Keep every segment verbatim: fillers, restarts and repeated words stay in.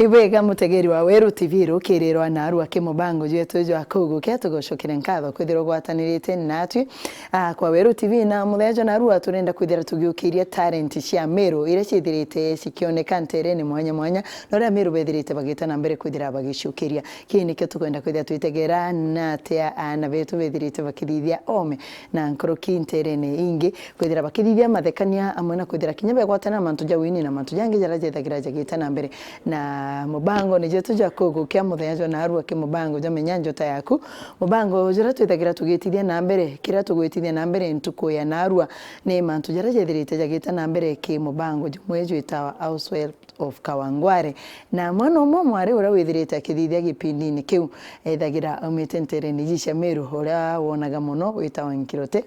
Ibwega mutegeri wa Weru T V rukirirwa narua ki mubango jwetu jwa kugukia, tugucokere nkatho kwithirwa ugwatanirite natwi, ah, kwa Weru T V na muthenya jwa narua turenda kwithira tugiukiria talent cia Meru iria cithirite cikioneka nterene mwanya mwanya, na uria Meru bethirite bagita na mbere kwithira bagicukiria. Kii nikio tukwenda kwithira twitegera na atia aana betu bethirite bakithithia ome na nkuruki nterene ingi, kwithira bakithithia mathekania amwe na kwithira kinya begwatana na mantu ja wini na mantu jangi jaria jethagira jagita na mbere. Na mubango ni jetu ja kugukia muthenya jwa narua ki mubango jwa menya njota yaku. Mubango juria twithagira tugitithia na mbere, kiria tugwitithia na mbere ntuku ya narua ni mantu jaria jethirite jagita na mbere ki mubango jumwe jwitawa House Wealth of Kawangware. Na mwana umwe mwari uria withirite akithithia gipindini kiu, ethagira aumite nterene iji cia Meru, uria wonaga mono witawa Nkirote.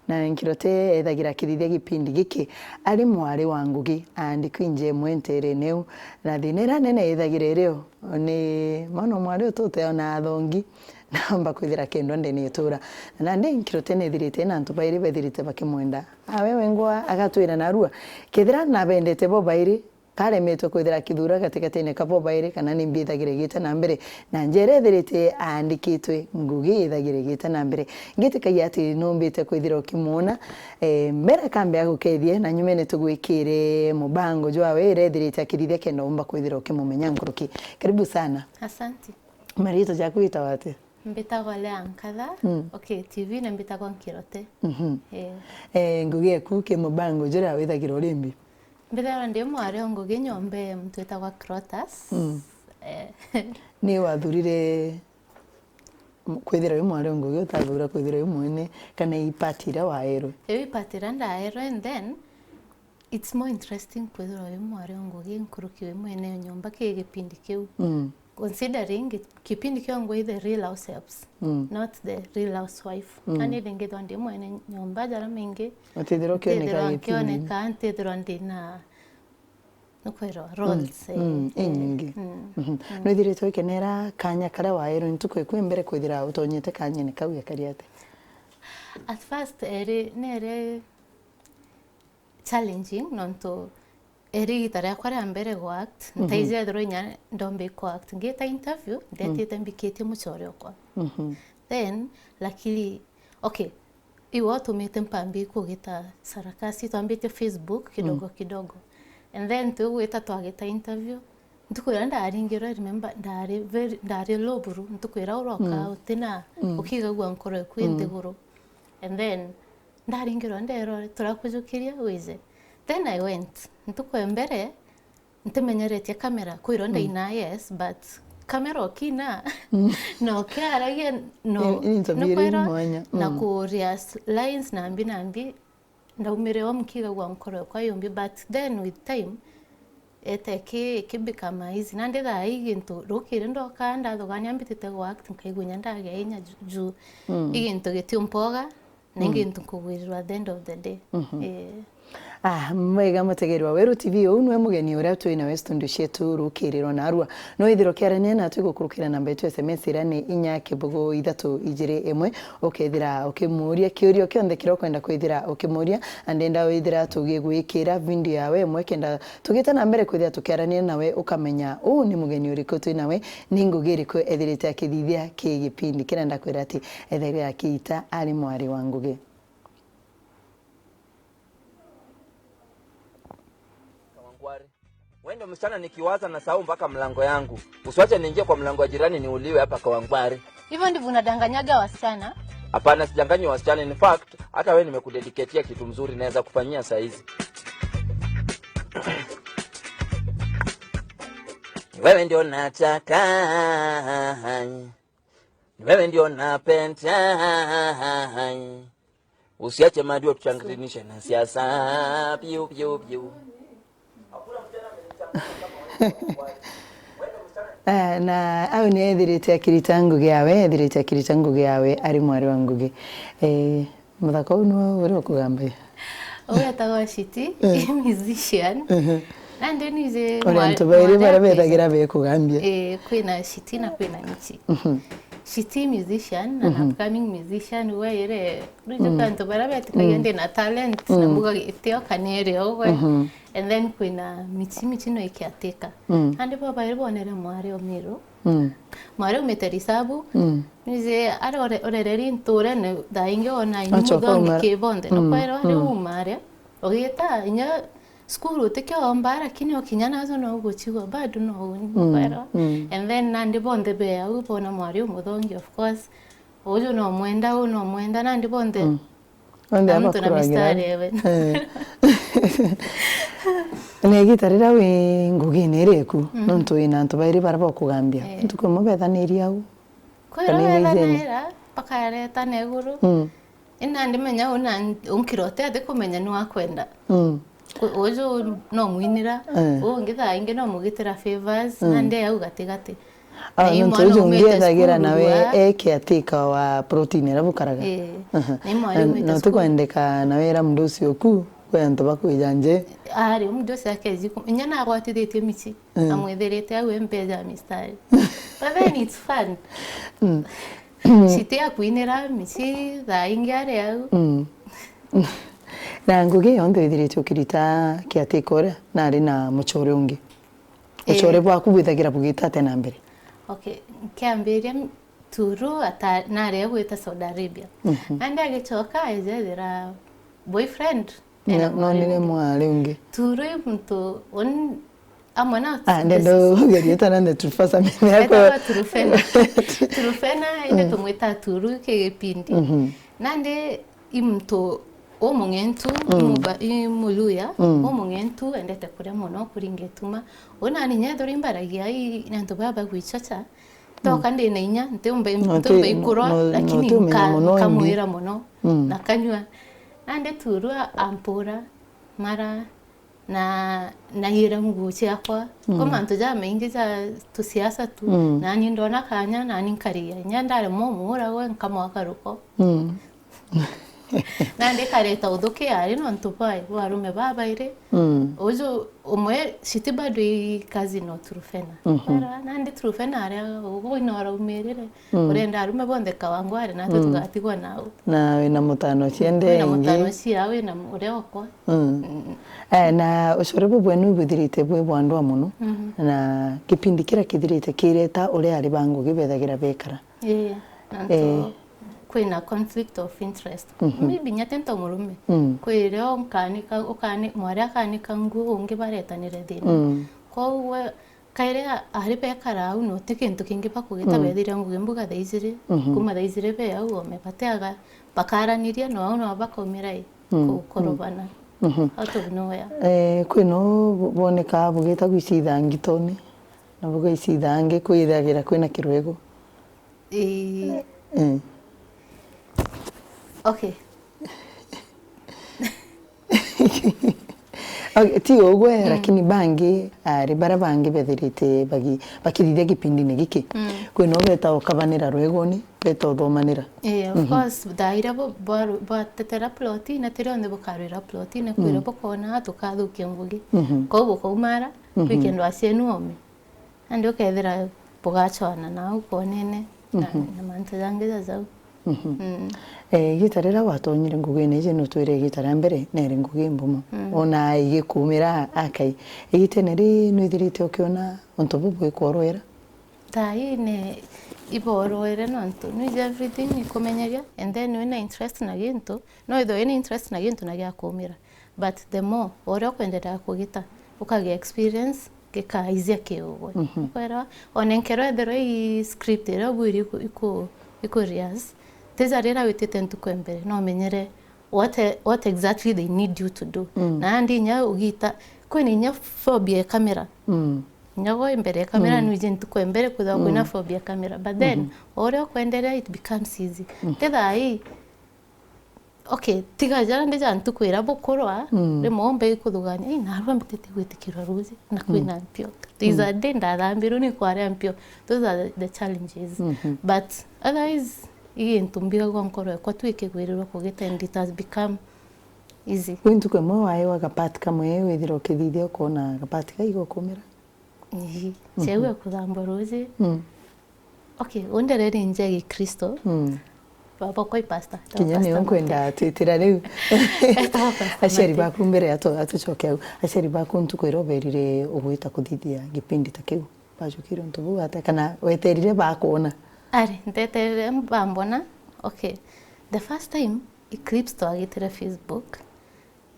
Na Nkirote ethagira akithithia gipindi giki ari mwari wa ngugi, aandiki inje imwe nterene iu. Na thina iria nene ithagira irio ni mwana o mwari uyu tuteona athongi, naamba kwithira kendwa ndene itura. Na nandi Nkirote nethirite na antu bairi bethirite bakimwenda. Awe wengwa agatwira narua, kethira nabendete bo bairi, karemetwe kwithira akithura gatigatiine ka bo bairi kana ni mbi ithagira igite na mbere, na njira ethirite aandikitwe ngugi ithagira igite na mbere. Ngitikagia ati numbite kwithira ukimwona, eh, mbere kambe agukethie, na nyumene tugwikire mubango jwawe iria ethirite akithithia kenda umba kwithira ukimumenya nkuruki. Karibu sana. Asante. Mariitwa jaku witawa atia? Mbitagwa Lea Nkatha. Mm. Okay, T V na mbitagwa Nkirote. Mhm. Eh. Eh, ngugi eku ki mubango juria withagira uri mbi? Mbithairwa ndi mwari o ngugi nyomba muntu witagwa Clotus. Mm. Eh. Ni wathurire m-, kwithira wi mwari o ngugi, utathura kwithira wi mwene, kana i part iria waerwe? Iu i part iria ndaerwe, and then it's more interesting kwithirwa wi mwari o ngugi nkuruki wi mwene nyomba ki gipindi kiu. Mm. Considering it, kipindi kiu ngwa i the Real House Helps, mm, not the Real Housewife. Mm. Ani ringi thwa ndi mwene nyomba, jara maingi utithirwa ukioneka, ntithirwa gikindini, nkioneka, ntithirwa ndi na, nukwirwa, mm, roles, mm, eh, inyingi. Mm. Mhm. Mm. Nwithirite ukikenera kanya karia waerwe ntuku iku mbere kwithira utonyete kanyene kau gekari ati? At first, eri, nere challenging, nontu eri igita riakwa ria mbere gu act, mhm, ntaiji ethirwa inya ndombi ku act. Ngita interview, mm, ndetite mbikitie mucore okwa. Mhm. Then, lakini, okay, iwe utumite mpambi kugita sarakasi, twambitie Facebook kidogo, mm, kidogo. And then tugwita twagita interview, ntuku iria ndaringirwe, I remember, ndari very, ndari low buru, ntuku iria uroka, mm, utina, mm, ukigagua nkoro eku, mm, inthiguru. And then, ndaringirwa nderwa, "Turakujukiria wije." Then I went. Ntuku ya mbere, ntimenyeretie kamera, kwirwa, mm, ndaina, yes, but kamera ukina, mm, na ukiaragia, no, ni, ni tabia iri nukwirwa, mwanya, na, mm, kuria s-, lines nambi nambi, ndaumire o mukigagua nkoro yakwa yumbi, but then with time, ete ki, ki become easy. Nandi thaa ii gintu rukiri ndoka, ndathugania mbitite gu act, nkaigua inya ndagea inya ju, ju, mm, i gintu gitiumpoga, na i, mm, gintu nkugwirirwa at the end of the day. Mhm. Eh. Ah, mwega mutegeri wa Weru T V, uu nwe mugeni uria twi nawe studio cietu rukiriro narua. No withirwa ukiarania natwi gukurukira namba yetu S M S iria ni inya kibugu ithatu ijiri imwe, ukethira ukimuria kiuria kionthe kiria ukwenda kwithira ukimuria, na ndenda withira tugigwikira video yawe imwe kenda tugite na mbere kwithira tukiarania nawe ukamenya uu ni mugeni uriku twi nawe, ni ngugi iriku ethirite akithithia ki gipindi kiria ndakwira ati ethirite akiita ari mwari wa ngugi. Kawangware. Wewe ndio msichana nikiwaza nasahau mpaka mlango yangu. Usiwache niingie kwa mlango wa jirani niuliwe hapa Kawangware. Hivyo ndivyo unadanganyaga wasichana? Hapana, sidanganyi wasichana. In fact, hata wewe nimekudedicatea kitu mzuri naweza kufanyia saa hizi. Ni wewe ndio nataka. Ni wewe ndio napenda. Usiache maadui watuchanganishe na siasa. Piu, piu, piu. Eh, na au ni ethirite akirita ngugi yawe, ethirite akirita ngugi yawe, ari mwari wa ngugi. Eh, muthaka uu niwe uri ukugamba? Uyu etagwa Shiti, eh, musician. Mhm. Nandi nije uri mwa-, antu bairi baria bethagira bekugambia. Eh, kwina Shiti na kwina Nchi. Mhm. She ti musician, an upcoming musician, we ire, riju kwi antu baria betikagia ndi na talent, na mbuga itio kana iri ugwe. And then kwina Michi, Michi no ikiatika. Nandi bo bairi bonere mwari o Miru. Mwari umite risabu. Niji aria ore-, orereri nturene, thaa ingi wona inya muthongi ki bonthe. Nokwera ari uma aria. Ugita inya cukuru utikiomba, lakini ukinya najo no uguchigwa, bado no uni, nokwera. And then nandi bonthe be au, bona mwari umuthongi, of course. Uju no mwenda, u no mwenda, nandi bonthe. Bonthe na muntu na abakuragira mistari ewe. Eh. Na igita riria wi ngugine iri eku, nontu wina antu bairi baria bakugambia. Eh. Ntuku imwe bethanirie au. Kwira kana ibaijeni. Bethanira, bakareta na iguru. Ina ndimenya una unkirote ati kumenya ni wakwenda. Ku-, uju no mwinira, eh, ungi thaa ingi no mugitira favors, na ndi au gatigati. Ah, na i nontu mwana uju umite ungiethagira cukuru nawe aa, e caretaker wa plot iria bukaraga. Eh, aha. Na i mwana umite cukuru. Na utikwendeka nawe ira mundu ucio ku, kwi antu bakwija nje. Ari, mundu ucio akeji ku-, inya nagwatithitie Michi, mm, amwithirite au e mbeja ya mistari. But then it's fun. Mm. Citi akuinira Michi thaa ingi ari au. Mm. Na ngugi yonthe withirite ukirita caretaker uria, nari na mucore ungi? Ucore, eh, bwaku bwithagira bugita atia na mbere? Okay, nkiambiria Turu ata-, nari agwita Saudi Arabia. Mhm. Nandi agicoka, ejethira boyfriend. Ena mwari ungi. Nonire mwari ungi. Turu i muntu un-, amwe na, ah, ndenda ugerie tana nde Trufasa mene yako. Etagwa Turufena. Turufena, indi, mm, tumwita Turu ki gipindi. Mhm. Nandi i muntu umung'entu, mm, imuba-, imuluya, mm, umung'entu, endete kuria mono kuringa ituma. Unani nyethira imbaragia i, ni antu baba bagwichocha. Ndoka, mm, ndi na inya, ntiumba, no, ntiumba ti-, ikurwa, no, no, lakini nka-, nkamwira mono, mm, na kanyua. Nandi Turu ampura mara na, na yira nguo ciakwa. Mm. Kwa mantu jamaingi ja tusiasa tu, mm, nani ndona kanya, nani nkaria. Inya ndaremwa umuura gwe, nkamwaka ruko. Mm. Nandi kareta uthuki ari nontu bwa, bwa arume babairi. Mm. Uju umwe, Citi bado i cousin o Trufena. Mhm. Bara, nandi Trufena aria ugu ino araumirire. Mm. Urenda arume bonthe Kawangware, natwe, mm, tugatigwa nau. Na wina mutano cia nde ingi. Wina mutano cia, wina uria okwa. Mm. Mm. Eh, na ucore bubwenu ibwithirite bwi bwa ndwa mono. Mhm. Na gipindi kiria kithirite kireta uria ari ba ngugi bethagira bekara. Ii, antu, eh, kwina conflict of interest. Mhm. Maybe inya ti nto murume. Mm. Kwi irio nkanika, ukani-, mwari akanika nguo, ungi baretanire thina. Mm. Kwou we, kairi a-, ari bekara au, no ti kintu kingi bakugita, mm, bethira ngugi mbuga thaa ijiri, mhm, kuma thaa ijiri be au ome, bateaga, bakaraniria, no au no bakaumira i, mm, ku-, kurubana. Mhm. Out of nowhere. Eh, kwina u bu-, bwoneka bugita gwicitha ngitone, na bugaicitha angi kwithagira kwina kirwego. Ii. Mm. Okay. Okay, ti ugwe, mm, lakini bangi, ari bara bangi bethirite bagi-, bakithithia gipindine giki. Mm. Kwina ubeta ukabanira rwegoni, beta uthomanira. Eh, of, mhm, course, thaa iria bu-, bwaru-, bwatetera plot, na ti rionthe bukarwira plot, na kwira, mm, bukona tukathukia ngugi. Mhm. Kwou bukaumara, mhm, kwi kindu acienu ome. Nandi ukethira bugacwana nau kwonene na, mhm, na mantu jangi ja jau. Mhm. Mm. Eh, igita riria watonyire ngugine iji, nutwire igita ria mbere, neri ngugi mbumo. Mm. Ona igikumira akai. Igitene ri nwithirite ukiona untu bubu bwikorwera? Thaa ii ni iborwere nontu nwiji everything ikumenyeria, and then wina interest na gintu, no ithwe wina interest na gintu na giakumira. But the more, o uria ukwenderea kugita, ukagia experience, gikaizia kiugwe. Mhm. Ukwelewa? Ona nkero ethirwa i script iria ubwiri iku-, iku-, iku rehearse, tija riria witite ntuku ya mbere, no umenyere what e-, what exactly they need you to do. Mm. Na nandi inya ugita, kwina inya phobia ya camera. Mm. Inya gwe mbere ya camera, mm, nwiji ntuku ya mbere kwithirwa kwina, mm, phobia ya camera. But then, mhm, o uria ukwenderea, it becomes easy. Mm. Ti thaa ii, okay, tiga jara ndi ja ntuku iria bukurwa, mm, rimwe umbe ikuthugania, "Ii, narua mbitite gwitikirwa ruuji, na, mm, kwina mpio." These, mm, are day ndathambirwe ni kwaria mpio. Those are the challenges. Mhm. But otherwise, i gintu mbigagwa nkoro yakwa tu ikigwirirwa kugita, and it has become easy. Kwi ntuku imwe waiwa gapati kamwe withira ukithithia ukona gapati kaiga ukumira? Ii. Mhm. Ciaua kuthambwa ruuji. Mm. Okay, uu ndereri nja ya Gikristo. Mm. Baba okwa i pastor, etawa Kinya nio Pastor nkwenda Mate. Twitira riu. Etawa Pastor Aciari Mate. Baku mbere ya tu- atucoke au. Aciari baku ntuku iria uberire ugwita kuthithia gipindi ta kiu, bajukire untu buu atia kana weterire bakwona? Ari, nteterire bambona. Okay. The first time, i clips twagitire Facebook.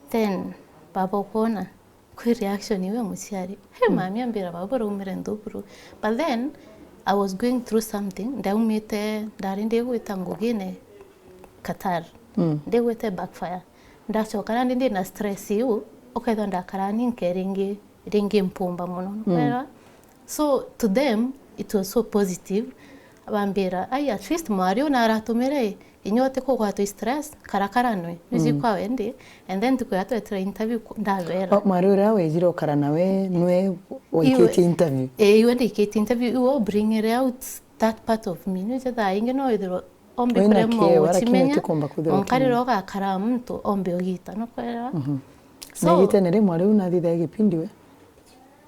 Then, baba ukwona, kwi reaction iu ya muciari. Hey, mami ambira, baba buraumire nthuburu. But then, I was going through something. Ndaumite, ndari ndigwita ngugine Qatar. Mm. Ndigwite backfire. Ndacoka nandi ndi na stress iu, ukethwa ndakara ninke ringi, ringi mpumba mono. Mm. Nukwelewa? So, to them, it was so positive. Bambira, "Ai, at least mwari una aratumire, inya uti kugwatwa i stress, karakara nwe." Nuzi kwa wendi, and then ntuku iria twetire interview ku- ndabera. O, mwari uria wejire ukara nawe, nwe waikitie interview? Ee, iwe ndaikitie interview, iwe bringire out that part of me. Nuzi thaa ingi no withirwa ombe kuremwa gucimenya, onkarira ugakara muntu ombe ugita, nukwelewa? Mhm. So, na igitene ri mwari u nathithae gipindi we?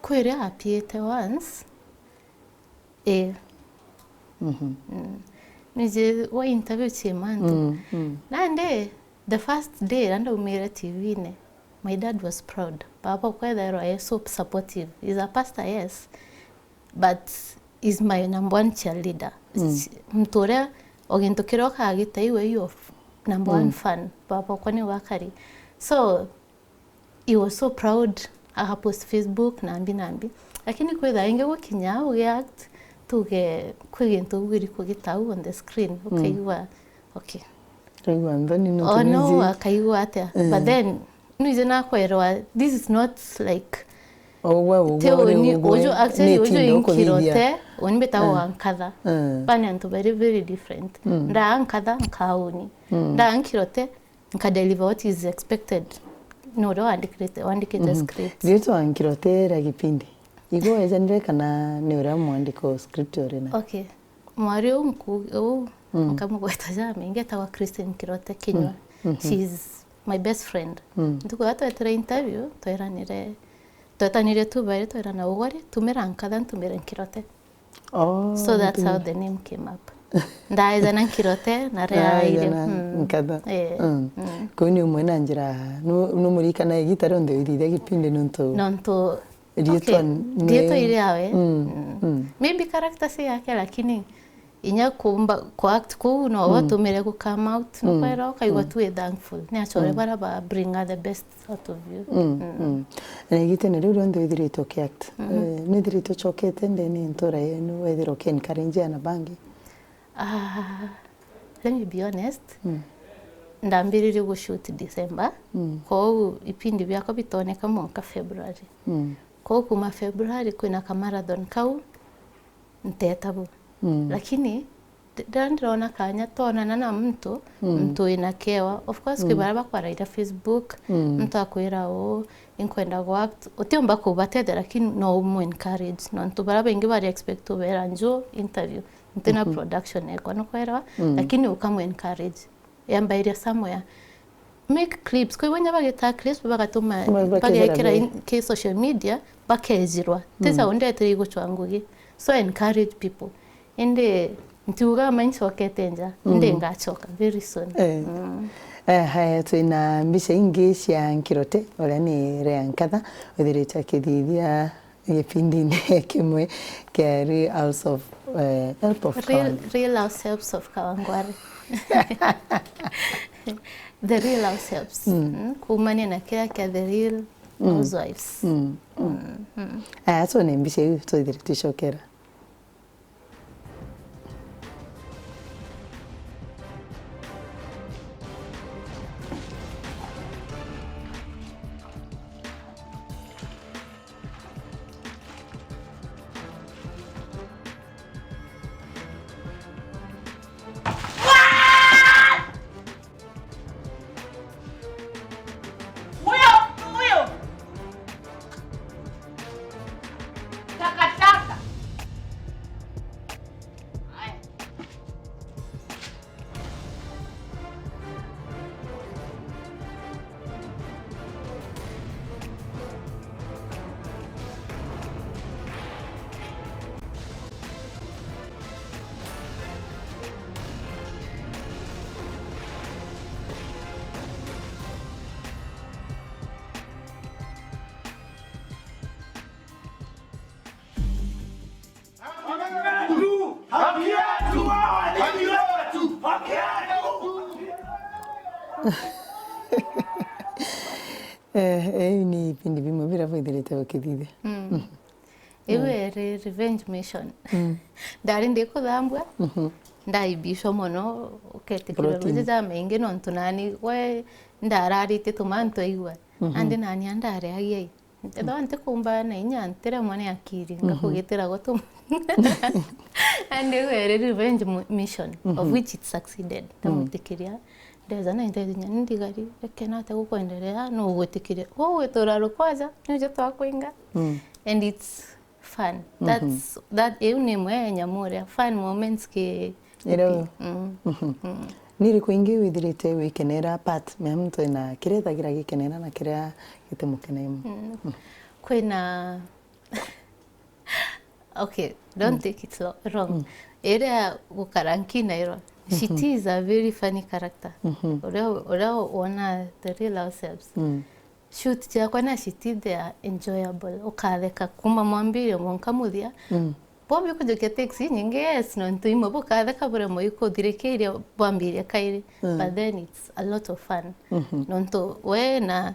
Kwiria apiite once. Ii. Mhm. Mm. Nije wa interview cie mantu. Mm, mm. Nandi, the first day iria ndaumire T V-ine, my dad was proud. Baba ukwethairwa e so supportive. He's a pastor, yes, but is my number one cheerleader. Mm. Muntu uria o gintu kiria ukagita iwe, you are number one fan. Baba okwa niwe akari. So, he was so proud, agapost Facebook, nambi, nambi. Lakini kwitha ingi gukinya ugi act, tuge kwi gintu ugwiri kugita au on the screen, ukaigua, okay. Ukaigua nthoni nontu. Oh no, akaigua atia? But then, nuije nakwerwa, this is not like, ugwe, ugwe ti uri uni, ugwe, uju, actually, ni uju ikindo inkirote, ukuthithia. Uni mbitagwa wankatha. Bani antu very, very different. Ndaa nkatha, nkauni. Ndaa nkirote, nka deliver what is expected ni uria wandikite, wandikite script. Riu twankirotera gipindi, igo wejanire kana ni uria mwandiko script uri na? Okay. Mwari uu nku-, uu, nkamugweta jamaingi, etagwa Christine Kirote Kinyua. She is my best friend. Ntuku iria twetire interview, tweranire, twetanire tu bairi, twerana, ugwe ri, tumira nkatha, ntumire nkirote. Oh, so that's how the name came up. Ndaeja na nkirote na reaire. Ndaeja na nkatha. Eh. Kuu ni umwe na njira, nu-, numurikana igita rionthe withithia gipindi nontu. Nontu, riitwa, okay, riitwa iri awe. Maybe character si yake, lakini inya kumba, ku act kuu no watumire ku come out, nukwera ukaigua tu wi thankful. Ni achore bara ba bring out the best out of you. Na igitene riu rionthe withirite uki act, eh, nwithirite ucokete ndene ntura yenu wethira uki encourage ana bangi? Ah, let me be honest. Ndambiririe gu shoot December. Kwou ipindi biakwa bitoneka mwanka February. Kwou kuma February kwina ka marathon kau nteta bu. Lakini ndi-, ndiria ndirona kanya twonana na muntu, muntu wina kewa. Of course, kwi baria bakwaraira Facebook, muntu akwira, "Uu, inkwenda gu act." Utiumba kubatethia, lakini no umu encourage. Nontu baria baingi bari expect ubera nju interview. Ntina production ekwa, nukwelewa? Lakini ukamu encourage. Yambairia somewhere. Make clips. Kwi banya bagita clips, bagatuma, bagekira ki social media, bakejirwa. Tisa undetire igucwa ngugi. So encourage people. Indi ntiuga ma ncokete nja, indi ngacoka very soon. Eh. Eh, haya, twina mbica ingi cia Nkirote, uria ni Rea Nkatha, withirite akithithia gipindine kimwe kia Real House of, eh, Help of Real, Kawangware. Real House Helps of Kawangware. The Real House Helps. Mm, kuumania na kiria kia The Real Housewives. Aya, twone mbica iu, twithire twicokera. Huyo mtu huyo. Takataka. Eh, eh, ni ibindi bimwe biria bwithirite bukithithia. Mm. Mhm. Iu eri revenge mission. Mm. Ndari ndikuthambua, mhm, ndaibishwa mono, uketikirwa ruuji jamaingi nontu nani we ndararite tumantu aigua. Mhm. Nandi nani andareagia i. Ethirwa ntikumba na inya, ntiremwa ni akiri, mm-hmm, ngakugitira gutu. And iu eri revenge mu-, mission, of, mhm, which it succeeded. Mm. Ndamwitikiria, ndeza na ndeja inya ni ndigari, ekena atia gukwenderea, nugwitikiria. Ugwitura rukwaja, niuju twakwinga. Mm. And it's fun. Mm-hmm. That's, that, iu ni imwe ya nyamu uria fun moments ki Iria, mm, mm. Ni iriku ingi withirite wikenera apart mea muntu ena kiria ethagira gikenera na kiria gitimukenei mono? Mm. Mm. Kwina, okay, don't, mm, take it lo-, wrong. Mm. Iria gukara nkinairwa. Mhm. Shiti is a very funny character. Mhm. Uria, uria wona the real ourselves. Mm. Shoot ciakwa na Shiti they are enjoyable. Ukatheka kuma mwambirio mwanka muthia. Mm. Bobi kujukia text nyingi, yes, nontu imwe bukatheka buria mwi kuthirikiria bwambiria kairi. Mm. But then it's a lot of fun. Mhm. Nontu we na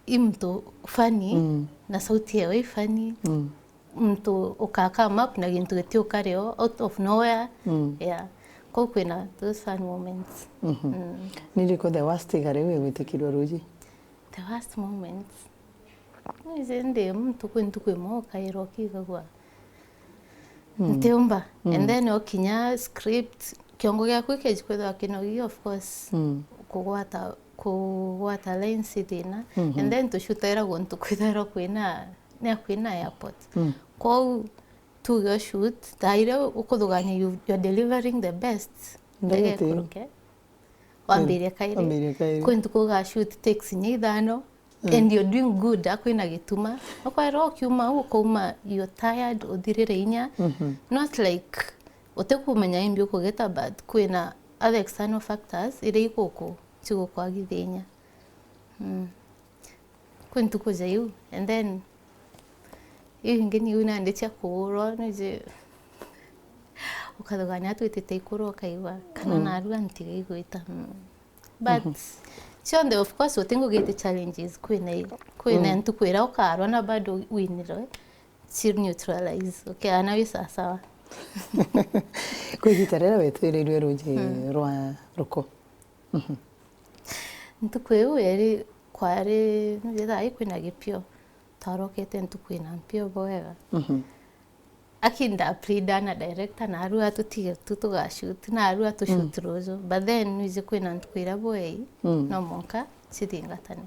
i muntu funny, mm, na sauti yawe i funny. Mm. Muntu uka come up na gintu gitiukario out of nowhere. Mm. Yeah. Kou kwina those fun moments. Mhm. Mm. Ni iriku the worst igari wi gwitikirua ruuji? The worst moments. Nise ndi muntu kwi ntuku imwe ukairwa ukigagua, mm, ntiumba. Mm. And then okinya script, kiongo giaku gikeji kwithirwa kinogi, of course, mm, kugwata, kugwata lines i thina. Mhm. And then tushutaira guntu kwithairwa kwina, ni akwina airport. Mm. Kwou tuge o shoot, thaa iria ukuthugania you, you're delivering the best. Ndagete. Ndege ikuruke. Wambiria kairi. Wambiria kairi. Kwi ntuku uga shoot takes inya ithano, mm, and you're doing good, akwina gituma. Ukwera ukiuma au, ukauma, you're tired, uthirire inya. Mhm. Not like utikumenya imbi ukugita, but kwina other external factors iria iguku-, cigukwagithia inya. Mm. Kwi ntuku ja iu, and then iu ingi niu nandi cia kuurwa, niji ukathugania twitite ikuru ukaigua kana, mm, narua ntiga igwita. Mm. But, mhm, cionthe, of course, utingugite challenges, kwina i-, kwina, mm, ntuku iria ukarwa na bado winirwe, ci neutralize. Okay, ana wi sawasawa. Kwi igita riria wetwirirue ruuji, mm, rwa ruko? Mhm. Ntuku iu yari, kwari, nujithaa i kwina gipio, twarokete ntuku ina mpio bwega. Mhm. Aki ndapleada na director, narua tutige tu tugashoot, narua tushoot, mm, ruuju. But then nwiji kwina ntuku iria bwei, mm, no mwanka cithingatane.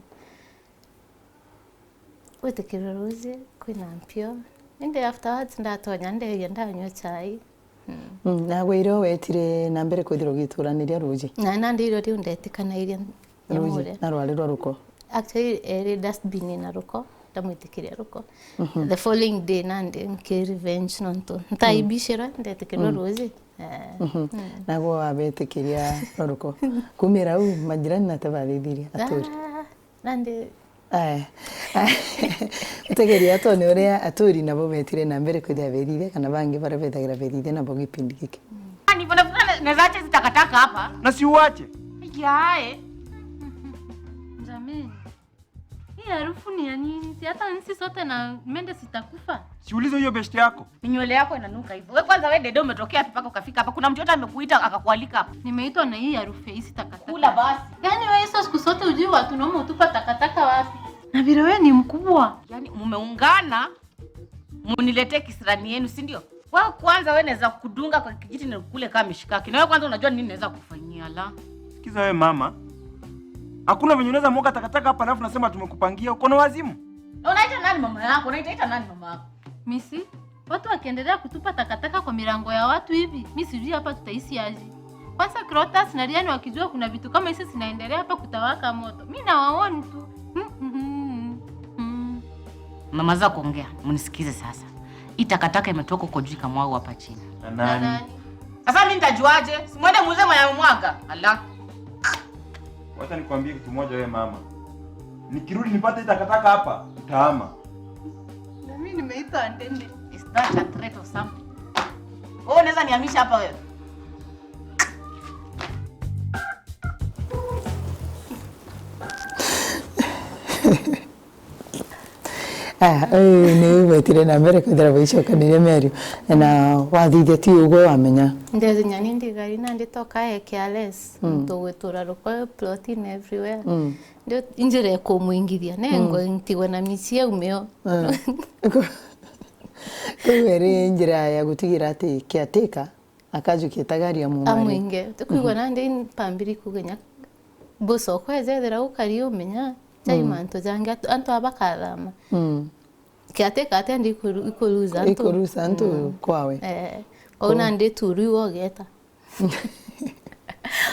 Gwitikirwe ruuji, kwina mpio. Indi afterwards ndatonya ndeeria ndanyua chai. Mm. Mm, nagwe irio wetire na mbere kwithirwa ugituraniria ruuji? Na nandi irio riu ndetikaniria ruuji, nyamuria. Na rwari rwa ruko? Actually, eri dustbin na ruko, ndamwitikiria ruko. Mhm. The following day nandi nki revenge nontu ntaibicirwe, mm, ndetikirwa, mm, ruuji. Eh. Mhm. Mm. Nagwe wabetikiria rwa ruko. Kumira u majirani nate bathithirie aturi? Ah, nandi. Aya. Utegeria atone uria aturi nabo betire na mbere kwithira berithia, kana bangi baria bethagira berithia nabo gipindi giki. Ni bwana fulani, naweza acha hizi takataka hapa? Na si uache. Yae. Jamani. Hii harufu ni ya nini? Si hata nisi sote na mende sitakufa. Siulize huyo beshte yako. Ni nywele yako inanuka hivyo. Wewe kwanza, wewe dede, umetokea wapi mpaka ukafika hapa? Kuna mtu yote amekuita akakualika hapa? Nimeitwa na hii harufu ya hizi takataka. Kula basi. Yaani wewe hizo siku zote hujui watu naomba utupa takataka wapi? Na vile wewe ni mkubwa. Yaani mumeungana muniletee kisirani yenu, si ndio? Wewe kwanza, wewe naweza kudunga kwa kijiti na kukule kama mishikaki. Na wewe kwanza unajua nini naweza kufanyia la? Sikiza wewe mama. Hakuna venye unaweza mwaga takataka hapa alafu nasema tumekupangia. Uko na wazimu? Na unaita nani mama yako? Unaita, ita nani mama yako? Misi, watu wakiendelea kutupa takataka kwa milango ya watu hivi, mi sijui hapa tutaishi aje. Kwanza Clotus na Riani wakijua kuna vitu kama hizi zinaendelea hapa kutawaka moto. Mi nawaoni tu. Mm, mm, mm, mm. Mama za kuongea, mnisikize sasa. Hii takataka imetoka huko juu ikamwagwa hapa chini. Na nani? Sasa mimi nitajuaje? Si mwende muuze mwenye amemwaga. Ala. Wacha nikwambie kitu moja wewe mama. Nikirudi nipate hii takataka hapa, nitahama. Na mimi nimeitwa ndende. Is that a threat or something? Wewe unaweza nihamisha hapa wewe? Ah, eh, ni wetire na mbere kwithira baicokanire Meru. Na wathithia ti ugwe wamenya. Ndethenya ni ndigari na nditoka e careless. Mm. Muntu gwitura rukwe plotting everywhere. Mm. Ndio njira ikumwingithia. Nengo ntigwe na mici au mio. Ah. Kwou eri njira ya gutigira ati caretaker akajukia itagaria mumari. Amwinge. Tukwigua nandi mpambiri kuga nya boss okwa ejethira ukari umenya, jai mantu jangi atu- antu aba bakathama. Mm. Caretaker ati andi ikuru- ikuruza antu. Ikurusa antu kwawe. Eh, kwou nandi turu iwe ugeta.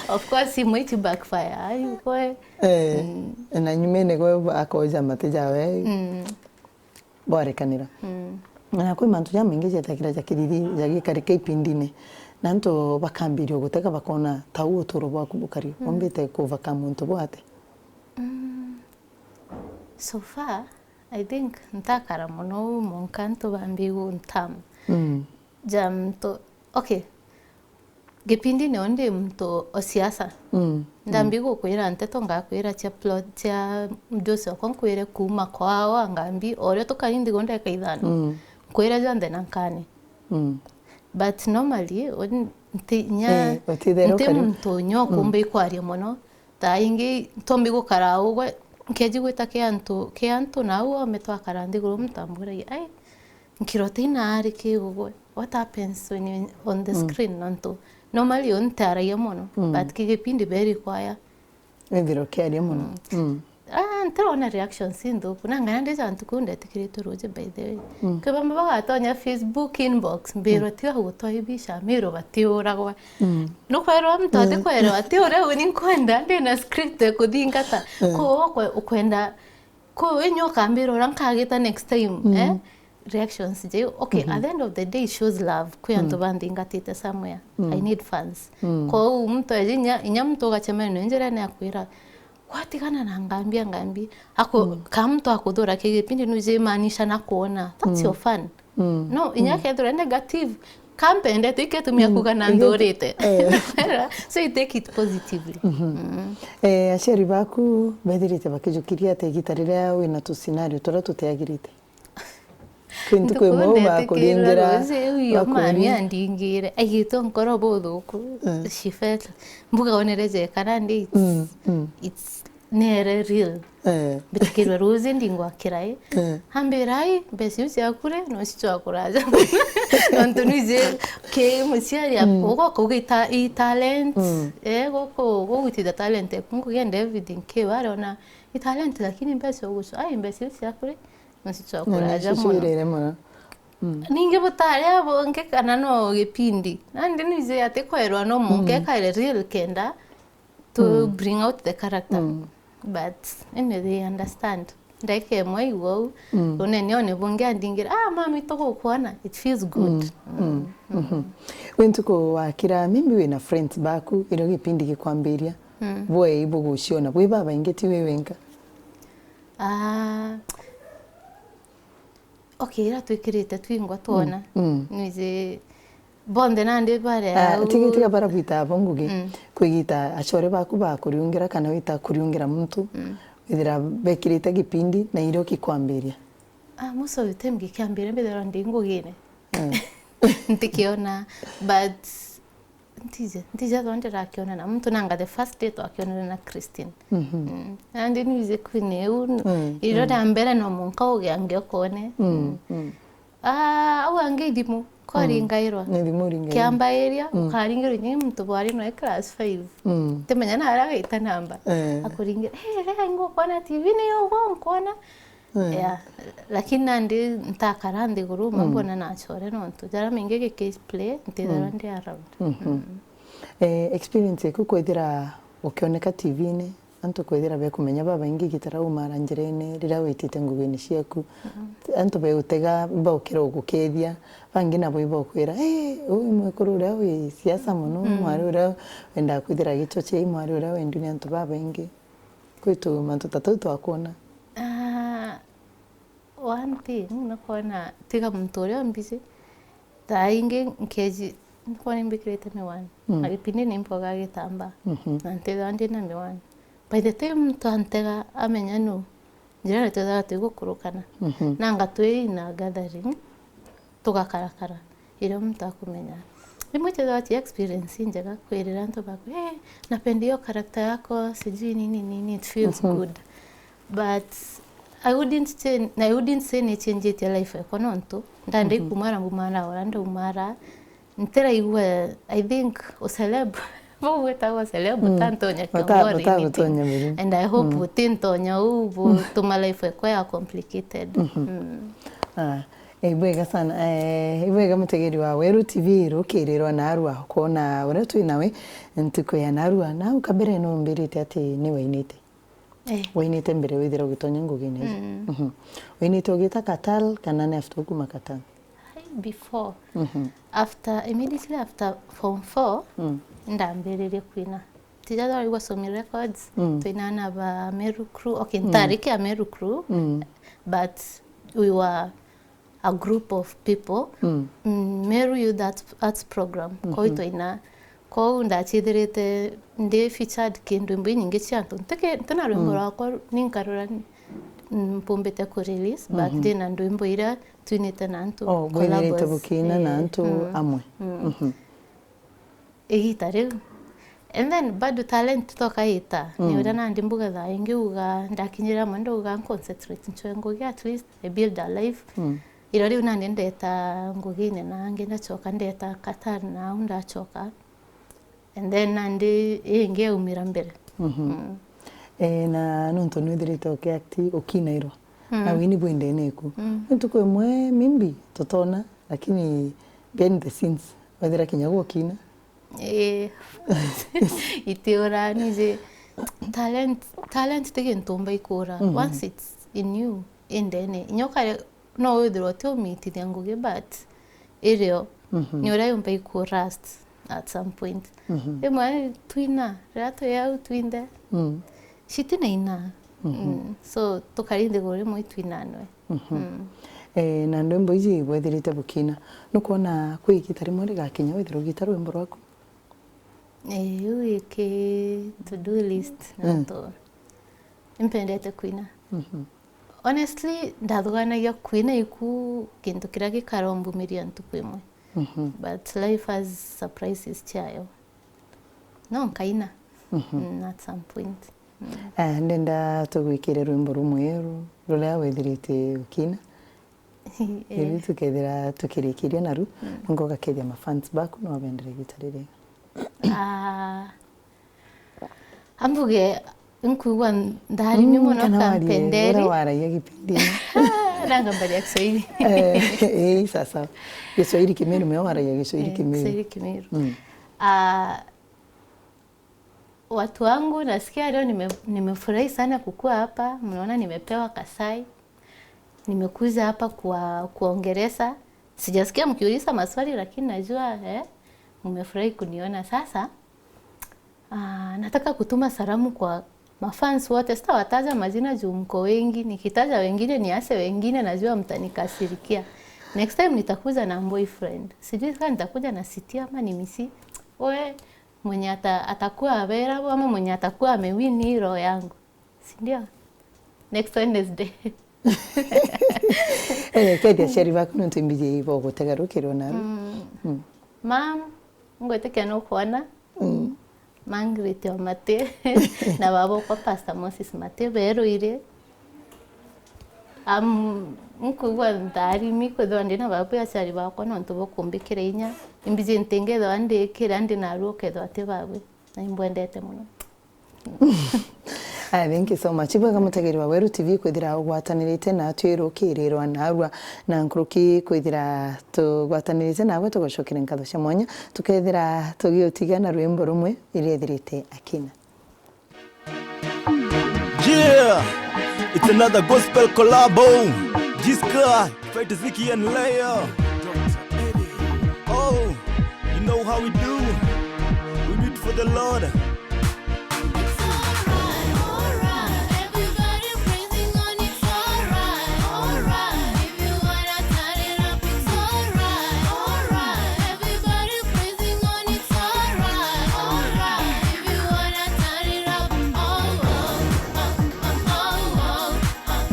Of course, imwe iti backfire, ayu kwe. Eh, na nyumene kwe akoja mate jawe. Mm. Bwarekanira. Mm. Na kwi mantu jamaingi jetakira ja kiriri ja gikarika ipindine. Na antu bakambiria gutega bakona ta u uturo bwaku bukari. Mm. Umbite kuvaka muntu bwate? Mm. So far, I think ntakara mono u monka antu bambi guntama. Mm. Ja muntu, okay. Gipindi nio ndi muntu o siasa. Mm. Ndambi gukwira nteto ngakwira cia plot cia Jose okwa nkwire kuuma kwao angambi orio tukari nthiguru ndeka ithano. Mm. Nkwira jonthe na nkane. Mm. But normally, un- nti nya Eh, utithera nti ukari- muntu nya ukumba ikwaria mono. Ta ingi ntombi gukara ugwe nkeji gwita ke antu ke antu na au ome twakara nthiguru mutamburagia ai nkirota inaari kigugwe. What happens when you on the screen nontu normally yo ntiaragia mono but kigipindi very kwaya. Withira ukiaria mono. Mm. Ah, ntirona reactions inthuku na ngana ndija ntuku ndetikiritwe ruji by the way. Kwi bamwe bagatonya Facebook inbox mbirwa tiga gutwa ibica miro batiuragwa. Nukwerwa muntu atikwerwa ati uria uni nkwenda ndina script ya kuthingata. Ko ukwenda Ko inya ukambira uria nkagita next time eh? Reactions jeu okay at the end of the day it shows love kwi antu banthingatite somewhere I need fans. Kou muntu eje inya inya muntu ugacemania nawe njirene akwira gwatigana na ngambi angambi ako ka muntu akuthura kigipindi nuje maanisha na kuona that's your fan. No inya kethira negative kampendete iketumia kuga na nthurite. So you take it positively. Eh, aciari baku bethirite bakijukiria atia igita riria wina tu scenario turia tutiagirite? Kwi ntuku imwe bakuringira ucio uyo mami andingire aigitwe nkoro buthuku. She felt mbuga onere jeka nandi it's it's nere real. Eh. Mbitikirwe ruuji ndingwa kirai. Eh. Ambira ai mbeca iu ciaku ri no cicwakuraja. Nontu nwiji ki muciari ugo kuga i talent. Eh, guku gugwitithia talent eku ngugi and everything ki wari ona i talent lakini mbeca ugucwa ai mbeca iu ciaku ri no cicwakuraja muno. Ningi butari abungi kana no gipindi nandi nwiji ati kwerwa no munke kaire real kenda to bring out the character. But anyway, they understand. Ndagika imwe aigua uu unene one bungi andingira ah mami tugukwona it feels good. Wi ntuku wakira maybe wina friends baku irio gipindi gikwambiria bwei buguciona bwi babaingi ti wi winka? Ah, okay, ira twikirite twingwa twona. Nwiji bonthe nandi bare au. Tiga tiga bara gwita abo ngugi. Kwigita acore baku bakuriungira kana wita kuriungira muntu withira bekirite gipindi na irio gikwambiria? Ah, most of the time gikiambiria mbithirwa ndi ngugine. Ntikiona but Ntije, ntije thwa ndirakiona na muntu nanga the first day twakionere na Christine. Nandi nwije kwini iu irio ria mbere no munka ugiange ukone. Ah, au ange ithimu kwaringairwa. Ni thimu uringairwa. Kiambairia ukaringirwa nyi muntu bwari noe class five. Timenya na aria gaita namba. Akuringira, hey, rega ingukona T V ni ugo nkona. Yeah. Lakini nandi ntakara nthiguru ma mbona nacore nontu jaria maingi giki play ntithirwa ndi around. Eh, experience eku kwithira ukioneka T V-ini antu kwithira bekumenya babaingi gitara umara njirene riria witite ngugine ciaku. Antu begutega baukira ugukethia bangi nabo ibokwira eh uyu mwekuru uria wi siasa muno mwari uria wendaa kwithira gichochei mwari uria wendu ni antu babaingi. Kwitu mantu ta tau twakwona. Ah, one thing nukwona tiga muntu uria mbiji thaa ingi nkeji nukwona imbikirite miwani na gipindi ni mpoga gitamba na ntithwa ndina miwani by the time muntu antega amenya nu Jirani twethaga twigukurukana. Mhm. Nanga twi in a gathering, tugakarakara. Iria muntu akumenya. Rimwe twethaga twi experience injega kwirira antu baku, "Eh, napenda hiyo character yako, sijui nini nini, it feels Mhm. good." But I wouldn't say, I wouldn't say nichenjite life yakwa nontu ndandi Mhm. kumara mbumara ora ndaumara. Ntiraigua, I think, uceleb, bau gwitagwa celeb, Mm. butantonya Buta-, kiongo or anything. Butagutonya mirimu. And I hope Mm. butintonya uu butuma life yakwa ya complicated. Mhm. Mm. Ah, ibwega sana. Eh, ibwega mutegeri wa Weru T V, rukirirwa narua kwona uria twi nawe ntuku ya narua. Na au kabere numbirite ati ni wainite? Eh. Wainite mbere withira ugitonya ngugine iji? Mm. Mhm. Wainite ugita Qatar kana ni after ukuma Qatar? Ai, before. Mhm. After, immediately after form four, Mm. ndambiririe kwina. Tija twarigwa Somi Records, Mm. twinana ba Meru Crew. Okay, Mm. ntariki ya Meru Crew, Mm. but we were a group of people. Mm. Mm, Meru Youth Arts, Arts Program. Kou Mhm. twaina. Kou ndachithirite ndi featured ki ndwimbo inyingi cia antu. Ntiki-, ntina rwimbo Mm. rwakwa ninkarura, mm, mpumbite ku release, but Mhm. ndina ndwimbo iria twinite na antu, Oh, bwithirite collabos. Bukina na Eh, antu mm. amwe. Mm. Mhm. Igita riu. And then bado talent toka ita. Mm. Ni uria nandi mbugatha ingiuga, ndakinyira amwe ndauga concentrate nchwe ngugi, at least I build a life. Mm. Iro riu nandi ndeta ngugine na angi ndachoka ndeta Qatar na au ndachoka. And then nandi ingi yaumira mbere. Mhm. Mm. Eh, na nontu nwithirite ukiact ukinairwa. Mm. Na wini bwendene ku. Mm. Ntuku imwe maybe tutona, lakini behind the scenes, wethira kinya gukina. Eh. Itiura nije talent, talent ti gintu mbaikura. Mhm. Once it's in you, indene. Inyoka no withirwa uti umitithia ngugi, but irio Mhm. ni uria yumba iku rust at some point. Mhm. Rimwe twina, riria twi au twinthe, Mm. citinaina. Mhm. Mm. So, tukari nthiguru rimwe itwinanwe. Mhm. Mm. Eh, na ndwimbo iji bwethirite bukina, nukwona kwi igita rimwe rigakinya withirwa ugita rwimbo rwaku? Eh, iu iki to-do list Mm. nontu impendete kwina. Mhm. Honestly, ndathuganagia kwina iku kintu kiria gikarombumiriria ntuku imwe. Mhm. But life has surprises ciayo. No nkaina. Mhm. Mm, at some point. Mm. Eh, ndenda tugwikire rwimbo rumwe ru-, ruria wethirite ukina. Eh. Riu tukethira tukirikiria naru, Mm. nungu ugakethia mafans baku no wabendere gita riri. Ah, ambuge, nkwigua ntharimi Mm, mono kana warie kampenderi. Uria waragia gipindini. Nanga mbari ya Kiswahili. Eh, eh, sawa sawa. Kiswahili Kimiru, meo waragia Kiswahili Eh, Kimiru. Kiswahili Kimiru. Mm. Ah, watu wangu, nasikia leo nime-, nimefurahi sana kukua hapa. Mnaona nimepewa kasai. Nimekuja hapa kwa kuongelesha. Sijasikia mkiuliza maswali, lakini najua, eh, mmefurahi kuniona. Sasa, ah, nataka kutuma salamu kwa mafans wote. Sitawataja majina juu mko wengi. Nikitaja wengine, niache wengine, najua mtanikasirikia. Next time nitakuja na boyfriend. Sijui kama nitakuja na siti ama ni misi. We, mwenye ata-, atakuwa available ama mwenye atakuwa amewin hii roho yangu. Si ndio? Next Wednesday. Eh, kethia aciari baku nontu imbiji ibogutega rukirwo naru. Mm. Mm. Mam, ngwitikia nukwona. Mm. Margaret Omate na baba okwa Pastor Moses Mate beruire. Am, nkwigua ntharimi kwithirwa ndi na babu aciari bakwa nontu bukumbikira inya. Imbiji ntingethwa ndi kira ndi naru ukethwa ati babu. Na imbwendete mono. Aya, thank you so much. Ibwega mutegeri wa Weru T V kwithira ugwatanirite na twirukirirwa narua na nkuruki kwithira tugwatanirite nawe, tugucokere nkatho cia mwanya tukethira tugiutiga na rwimbo rumwe iria ithirite akina. Yeah, it's another gospel collabo. This guy, Fight Ziki and Layer. Oh, you know how we do. We do it for the Lord. It's alright, alright. Everybody praising on, it's alright, alright. If you wanna turn it up, it's alright, alright. Everybody praising on, it's alright, alright. If you wanna turn it up, oh, oh, oh, oh, oh, oh, oh.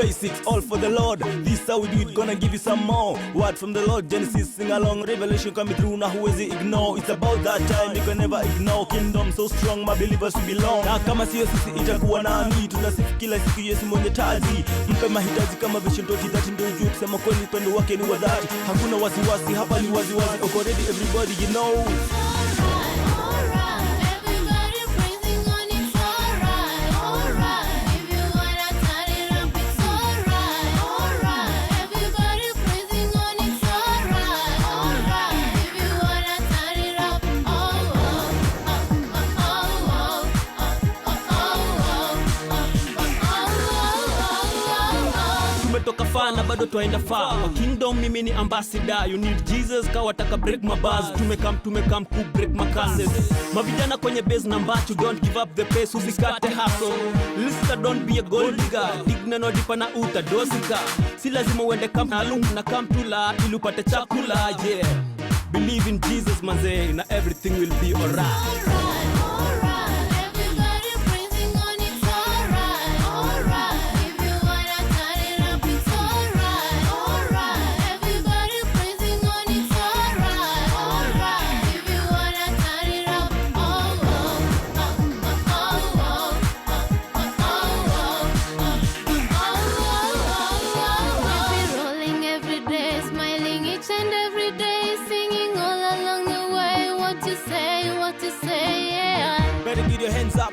Basics, all for the Lord. This how we do it, gonna give you some more word from the Lord. Genesis, sing along. Revelation coming through, na huwezi ignore. It's about that time, you can never ignore. Kingdom so strong, my believers we belong. Na kama sio sisi, itakuwa nani? Tunasifu kila siku Yesu mwenye taji. Mpe mahitaji kama Vision twenty thirty, ndio ujue kusema kweli upendo wake ni wa dhati. Hakuna wasiwasi, hapa ni waziwazi. Uko ready, everybody, you know. It's alright, alright. Everybody praising on, it's alright, alright. If you wanna turn it up, it's alright, alright. Everybody praising on, it's alright, alright. If you wanna turn it up, oh, oh, oh, oh, oh, oh. Tumetoka far na bado twaenda far. Kwa kingdom mimi ni ambassador. You need Jesus, ka wataka break my bars. Tumekam, tumekam ku break my curses. Mavijana kwenye base na mbachu, don't give up the pace, usikate hustle. Lister, don't be a gold digger. Digna no dipa na utadosika. Si lazima uende camp maalum na camp tula ili upate chakula, yeah. Believe in Jesus, manze, na everything will be alright. Alright, alright. Everybody praising on, it's alright, alright. If you wanna turn it up, it's alright, alright. Everybody praising on, it's alright, alright. If you wanna turn it up, oh, oh, oh, oh, oh, oh. We'll be rolling every day, smiling each and every day, singing all along the way. What you say, what you say, yeah. Better get your hands up.